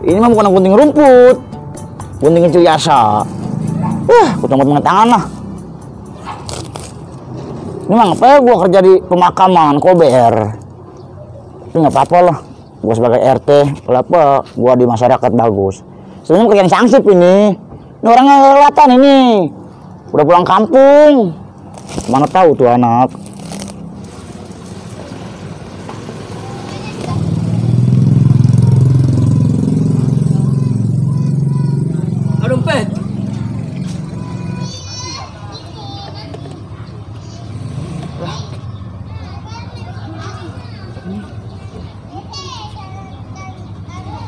Ini mah bukan gunting rumput, gunting kecil biasa. Kucang-kucang tangan lah. Ini mah ngapain gua kerja di pemakaman Kober? Tapi nggak apa-apa lah. Gua sebagai RT, kenapa gua di masyarakat bagus. Sebenarnya kerjaan sangsip ini. Ini orangnya kelewatan ini. Udah pulang kampung. Mana tahu tuh anak. Dompet.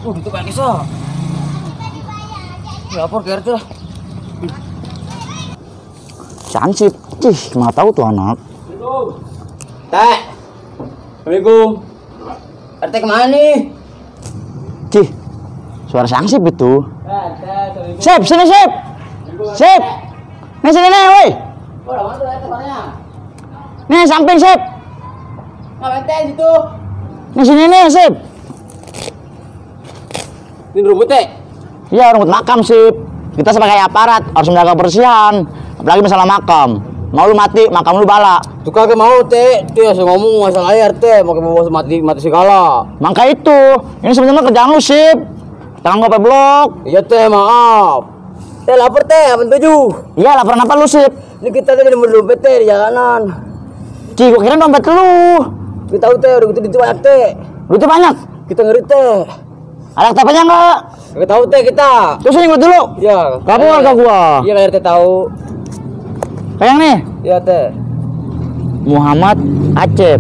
Tutup lagi so. Lapor ke RT lah. Sansip, mana tahu tuh anak. Teh. Assalamualaikum. RT kemana nih? Suara sangsip itu. Sip, sini sip. Sip. Nih sini nih, woi. Nih samping sip. Ngapain situ? Nih sini nih sip. Ini rumput teh. Iya, rumput makam sip. Kita sebagai aparat harus menjaga kebersihan, apalagi masalah makam. Mau lu mati, makam lu bala. Tuh kagak mau teh. Tuh ya ngomong masalah air teh, mau bawa mati segala. Mangka itu. Ini sebenarnya kerjaan lu sip. Tangan gua blok. Iya teh, maaf. Teh lapar teh, apa tujuh? Iya, laporan apa lu sip? Ini kita tadi nemu dompet teh di jalanan. Gua kira dompet lu. Kita tahu teh, udah gitu banyak teh. Duitnya banyak. Kita ngeri teh. Ada KTP-nya enggak? Gak tahu teh kita. Terus ini gua dulu. Iya. Kamu warga gua. Iya kayak teh tahu. Kayak nih. Iya teh. Muhammad Acep.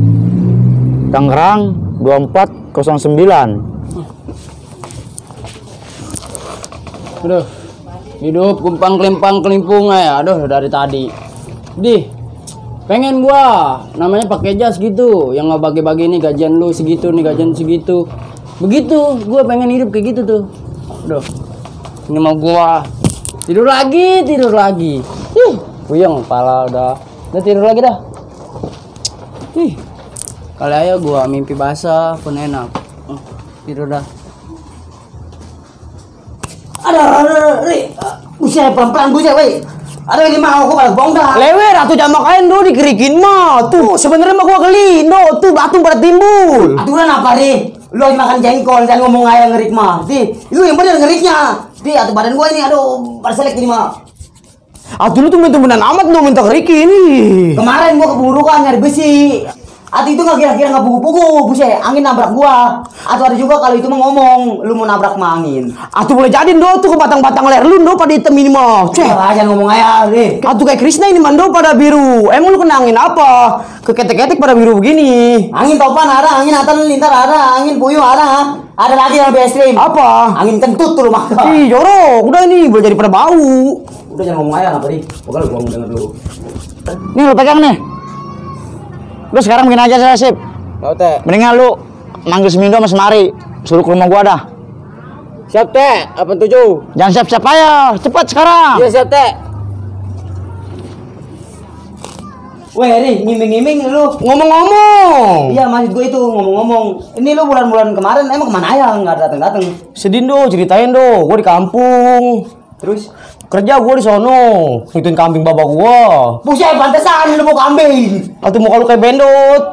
Tangerang 2409. Aduh. Hidup kumpang kelimpang ya. Aduh dari tadi. Pengen gua namanya pakai jas gitu, yang nggak bagi-bagi nih gajian lu segitu nih gajian segitu. Begitu, gua pengen hidup kayak gitu tuh. Aduh. Ini mau gua tidur lagi. Puyeng kepala udah tidur lagi dah. Kali aja gua mimpi basah pun enak. Tidur dah. Ada, buset pelan-pelan buset, weh. Ada lagi mau aku malah bong dah. Lewer atuh jam makain do dikerikin mah. Tuh sebenarnya mah gua gelindo tuh batu pada timbul. Aturan apa nih? Lu lagi makan jengkol dan ngomong ayam ngerik mah. Lu yang bener ngeriknya. Atuh badan gua ini aduh pada selek ini mah. Atuh lu tuh temenan amat do minta kerikin nih. Kemarin gua keburukan nyari besi. Atuh itu nggak kira-kira nggak pugu-pugu, buset, angin nabrak gua. Atau ada juga kalau itu mah ngomong, lu mau nabrak mah angin. Atuh boleh jadi do tuh ke batang-batang leher lu do pada hitam ini mah. Jangan ngomong ayah deh. Atuh kayak Krisna ini mando pada biru. Emang lu kena angin apa? Keketek-ketek pada biru begini. Angin topan ada, angin atas lintar ada, angin puyuh ada. Ada lagi yang lebih ekstrim. Apa? Angin kentut tuh lu mah. Jorok, udah ini boleh jadi pada bau. Udah jangan ngomong ayah apa nih? Pokoknya gua mau denger dulu. Nih lu pegang nih. Lu sekarang begini aja saya sip. Tahu teh. Mendingan lu manggil Semindo sama Semari, suruh ke rumah gua dah. Siap teh, 87. Jangan siap-siap aja, cepat sekarang. Iya siap teh. Weh, nih ngiming-ngiming lu. Ngomong-ngomong. Iya, maksud gue itu ngomong-ngomong. Ini lu bulan-bulan kemarin emang kemana ya? Nggak datang-datang. Sedih do, ceritain do. Gua di kampung. Terus Kerja gua di sono, ngituin kambing baba gua. buset, pantesan lu mau kambing. Atuh muka lu kayak bendot.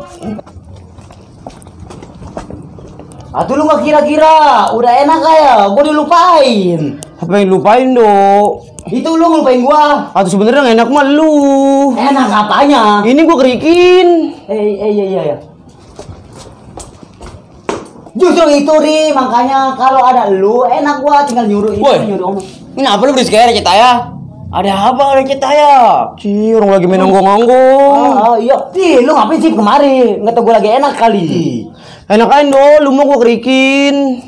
Atuh lu nggak kira-kira, udah enak kayak, gua dilupain. Apa yang lupain do? Itu lu ngelupain gua. Atuh sebenarnya yang enak mah lu. Enak apanya? Ini gua kerikin. Iya. Justru itu Ri, makanya kalau ada lu enak gua tinggal nyuruh omong. Ini apa lu berisik aja Cetaya? Ada apa ada Cetaya? Orang lagi main nonggong-nonggong. Iya. Lu ngapain sih kemari? Nggak tau gua lagi enak kali. Enak do, lu mau gua kerikin.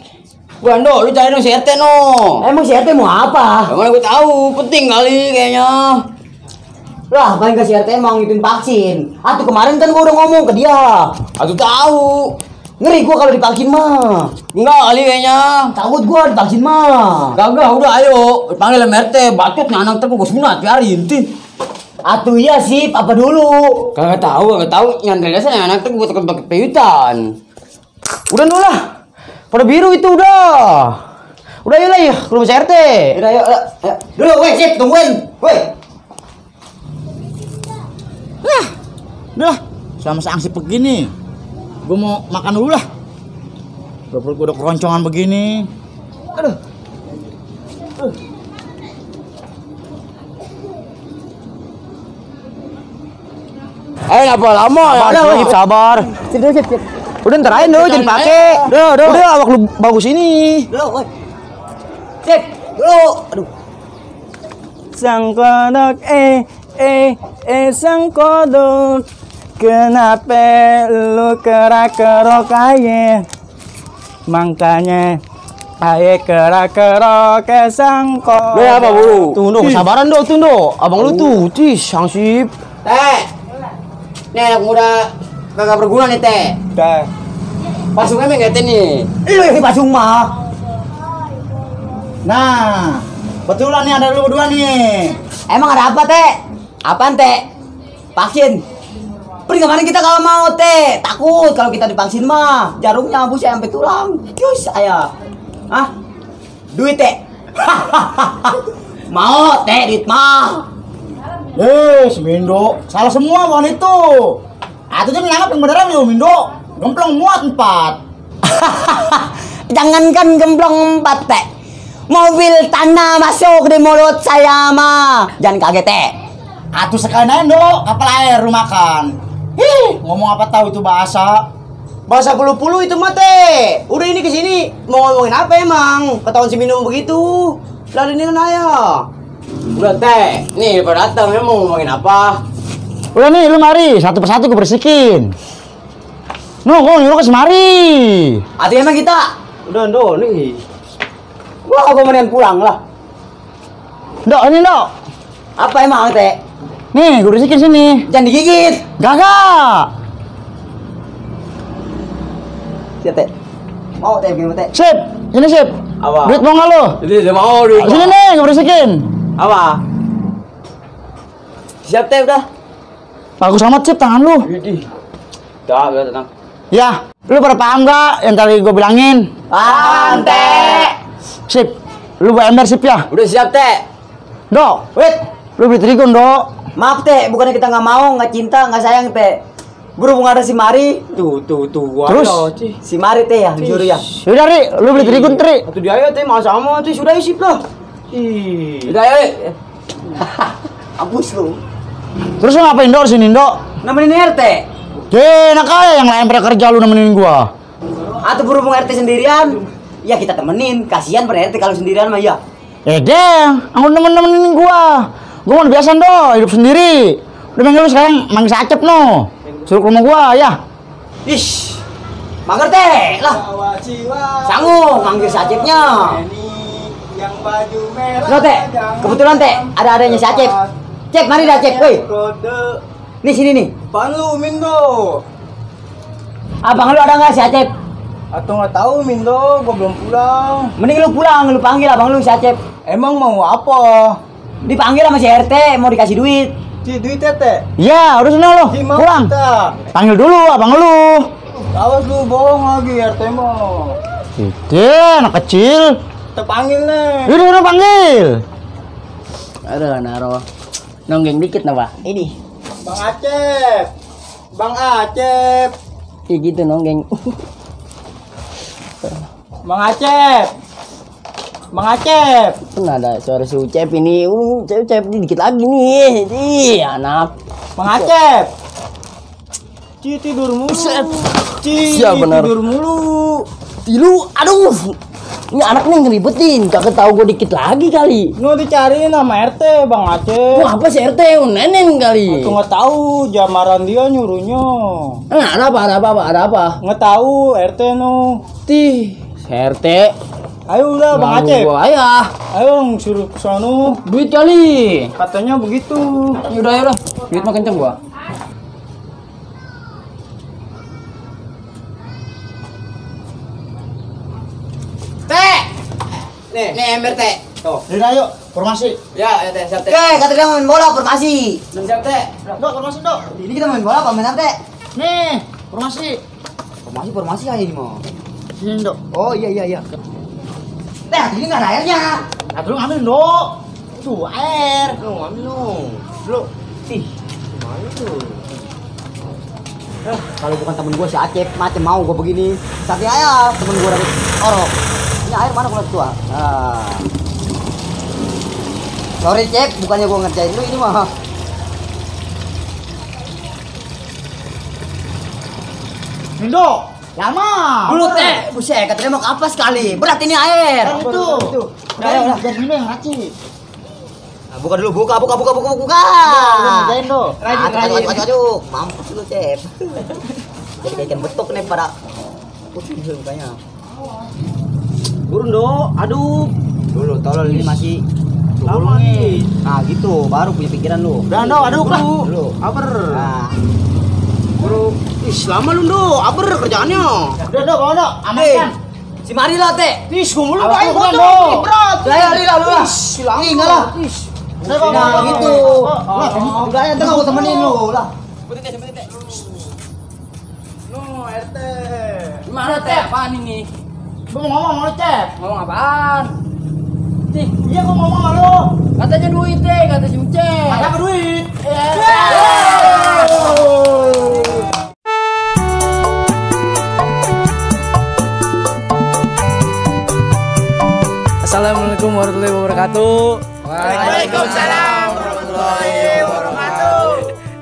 Bukan do, lu cari dong si RT no. Emang si RT mau apa? Mana gue tahu, penting kali kayaknya. Lah, paling gak si RT emang ngituin vaksin. Atuh kemarin kan gua udah ngomong ke dia. Atuh tahu. Ngeri gua kalau divaksin mah. Enggak kali kayaknya. Takut gua divaksin mah. Gagah udah ayo, panggil MRT, bacotnya anak terus gue sunat, biarin ti. Atuh iya sih, apa dulu? Kagak tahu, nyandel dasar anak terus gue tekan pakai peyutan. Udah lah. Pada biru itu udah. Udah yuk lah ya, ke rumah RT. Udah yuk. Dulu, weh, sip, tungguin. Weh. Udah, selama sanksi begini, gue mau makan dulu lah. Perut gue udah keroncongan begini. Aduh. Apa lama ya? Sabar. Sip. Udah ntar aja dulu, jangan pakai. Udah, awak lu bagus ini. Dulu, weh. Sip, dulu. Aduh. Sang kodok sang kodok, kenapa lu kerak-kerok aye? Makanya aye kerak-kerok sang kodok. Udah apa, Bu? Tunggu, kesabaran tunggu. Abang lu tuh, sangsip. Teh. Nih anak muda kagak berguna nih, Teh. Dah. Pasungnya enggak nih. Lu yang pasung mah. Nah, betulan nih ada lu berdua nih. Emang ada apa, Teh? Apaan, Teh? Vaksin. Pergi kemana kita kalau mau, Teh? Takut kalau kita divaksin mah. Jarumnya buset sampai tulang. Kius saya. Hah? Duit, Teh. Mau, Teh, duit mah. Si Mindo, salah semua bukan itu. Itu tuh nangkap yang beneran lu, Mindo. Gemplong muat 4. Jangankan gemblong 4, Teh. Mobil tanah masuk di mulut saya mah. Jangan kaget, Teh. Atuh sekalian aja, kapal air lu makan. Ngomong apa tahu itu bahasa. Bahasa puluh-puluh itu mah, Teh. Udah ini kesini mau ngomongin apa emang? Ketahuan si minum begitu. Lalu ini nanya. Udah, Teh. Nih pada datang mau ngomongin apa? Udah nih, lu mari satu persatu gue bersihin. No, gue nyuruh ke semari. Hati emang kita. Udah, nih. Wah, aku mendingan pulang lah. Dok, ini dok. Apa emang, Teh? Nih, gue bersihin sini. Jangan digigit. Gagak. Siap, Teh. Mau, Teh, gimana, Teh? Sip, ini sip. Apa? Duit mau nggak lu? Jadi dia mau duit. Sini nih, gue bersihin. Apa? Siap, Teh, udah. Bagus amat sip tangan lu. Dah, tenang. Ya, lu pada paham gak yang tadi gue bilangin? Paham, Teh. Sip, lu bawa ember sip ya. Udah siap, Teh. Dok, Wait. lu beli terigun dok. Maaf, Teh, bukannya kita nggak mau, nggak cinta, nggak sayang, Teh. Berhubung ada si Mari, Tuh. Terus? si Mari, Teh, ya, disuruh ya. Yaudah Ri, lu beli terigun Tri. Atau dia ya, Teh, masa sama, Teh, sudah isip lah. Udah ya. Hapus lu. Terus lu ngapain dok sini dok? Nemenin RT. Enak aja yang lain pada kerja lu nemenin gua. Atau berhubung RT sendirian, ya kita temenin. Kasihan pada RT kalau sendirian mah ya. Deng, aku nemenin gua. Gua mau biasa dok, hidup sendiri. Udah manggil lu sekarang manggil Sacep no. Suruh ke rumah gua ya. Ish, mager Teh lah. Sanggup manggil Sacepnya. Yang baju merah. Loh, Teh, kebetulan Teh ada adanya Sacep. Cep, mari dah Cep, woi. Nih sini nih. Apaan lu, Mindo? Abang lu ada nggak si Acep? Atau nggak tahu, Mindo, gua belum pulang. Mending lu pulang, lu panggil abang lu si Acep. Emang mau apa? Dipanggil sama si RT, mau dikasih duit. Si duit Tete. Iya, udah sana lo. Pulang. Panggil dulu abang lu. Awas lu bohong lagi RT mau. Itu anak kecil. Kita panggil nih. Udah panggil. Ada naro. Nonggeng dikit napa? Ini. Bang Acep. Bang Acep. Kayak gitu nonggeng. Bang Acep. Bang Acep. Kan ada suara si Ucep ini. Ucep ini dikit lagi nih. Ih, anak. Bang Acep. Ci tidur mulu. Ci Siap benar. tidur mulu. Tilu, aduh. Ini anak nih ngeribetin. Kagak tahu gue dikit lagi kali. Nu dicariin sama RT Bang Acep. Wah, apa si RT? Nenen kali. Aku nggak tahu jamaran dia nyuruhnya. Ada apa? Nggak tahu RT nu. Tih, si RT. Ayo udah Bang Acep. Gua ayah. Ayo dong suruh ke sono. Duit kali. Katanya begitu. Yaudah. Duit mah kenceng gua. Teh. Nih ember teh. Tuh. Udah yuk, formasi. Ya teh, siap teh. Oke, kata kita main bola formasi. Belum siap teh. Dok, formasi dok. Ini kita main bola apa main apa teh? Nih, formasi. Formasi aja ini mau. Sini dok. Oh iya. ini nggak ada airnya. Nah, lu ngambil dong. Tuh air. Lu ambil lu. Lu. Ih. Gimana tuh? Kalau bukan temen gue si Acep, macam mau gue begini. Tapi ayah temen gue dari Orok. Ini air mana kalau tua? Ah. Sorry Cep, bukannya gue ngerjain lu ini mah. Indo, lama. Dulu teh, buset, katanya mau kapas sekali. Berat ini air. Kan itu. Udah, jadi ini yang racik. Nah, buka dulu, buka. Ngerjain do. Aduh, mampus lu Cep. Jadi kayak ikan betok nih pada putih mukanya. Burun do, aduk. Dulu tolol ini masih Lama nih. Nah gitu, baru punya pikiran lu. Udah do, aduk lah. Dulu. Aber. Nah, Bro, lama lu do, aber kerjaannya. Udah do, bawa do, amankan. si Mari lah teh. Tis, gua mulu Abang baik bukan, bocor. Do. Berat. Saya lah lu lah. Ih, enggak lah. Nah, gitu. Udah ya, tengah gua temenin lu lah. Gimana teh? Apaan ini? Gua mau ngomong sama lu, Cep. Ngomong apaan? Tih, Iya, gua ngomong sama lu. katanya duit deh, kata si Ucep. Ada duit. Assalamualaikum warahmatullahi wabarakatuh. Waalaikumsalam warahmatullahi wabarakatuh.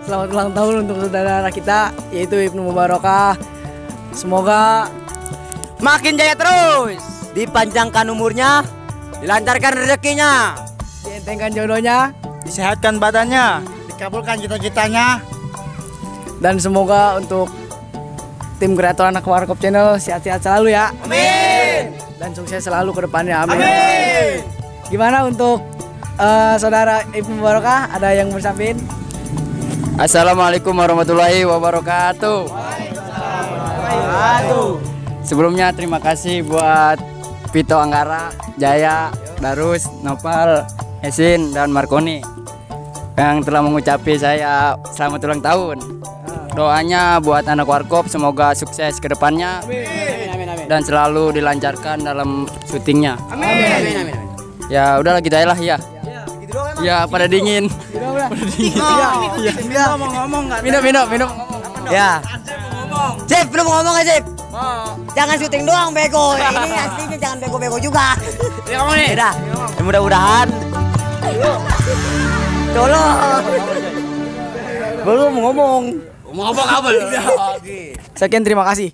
Selamat ulang tahun untuk saudara kita, yaitu Ibnu Mubarokah. Semoga Makin jaya terus. Dipanjangkan umurnya, dilancarkan rezekinya. dientengkan jodohnya, Disehatkan badannya, dikabulkan cita-citanya. dan semoga untuk tim kreator anak Warkop Channel sehat-sehat selalu ya. Amin. Dan sukses selalu ke depannya. Amin. Gimana untuk saudara Ibnu Mubarokah, ada yang bersampin? Assalamualaikum warahmatullahi wabarakatuh. Sebelumnya terima kasih buat Vito Anggara, Jaya, Darus, Nopal, Esin, dan Marconi yang telah mengucapi saya selamat ulang tahun. Doanya buat anak Warkop semoga sukses ke depannya dan selalu dilancarkan dalam syutingnya. Amin. Ya udahlah kita lah ya. Ya pada dingin. Ngomong nggak? Minum. Ya. Cep, lu mau ngomong gak Cep? Jangan syuting doang bego. Ini aslinya jangan bego-bego juga. Ya ngomong nih. Udah. Mudah-mudahan. Tolong. Belum ngomong. Mau apa kabel? Sekian, terima kasih.